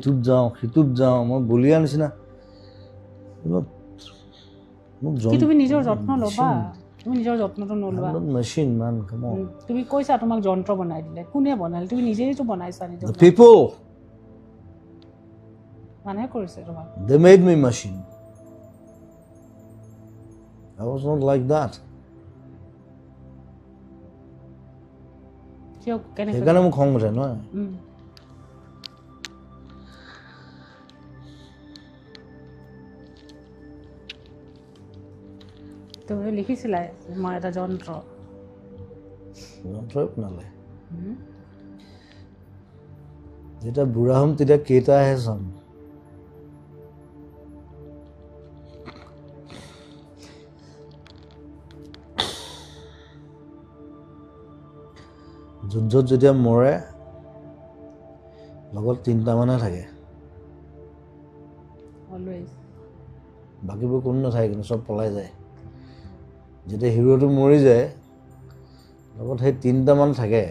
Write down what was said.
ইটোত যাওঁ সিটোত যাওঁ, মই বলিয়া নিচিনা। মোক কি তুমি নিজৰ যত্ন ল'বা? তুমি নিজৰ যত্নটো নলোৱা। মেচিন মান, কাম অন। তুমি কৈছা তোমাক যন্ত্ৰ বনাই দিলে, কোনে বনালে? তুমি নিজেইতো বনাইছা নিজৰ। The people মানুহে কৰিছে তোমাক। They made me machine. I was not like that. কিয়, কেনেকৈ? সেইকাৰণে মোক খং উঠে নহয়। তুমি লিখিছিলা মই এটা যন্ত্ৰ। যন্ত্ৰই বনালে। যেতিয়া বুঢ়া হ'ম তেতিয়া কেইটাহে চাম। যুদ্ধত যেতিয়া মৰে লগত তিনিটামানহে থাকে, বাকীবোৰ কোনো নাথাকে, কিন্তু চব পলাই যায়। যেতিয়া হিৰোটো মৰি যায় লগত সেই তিনিটামান থাকে,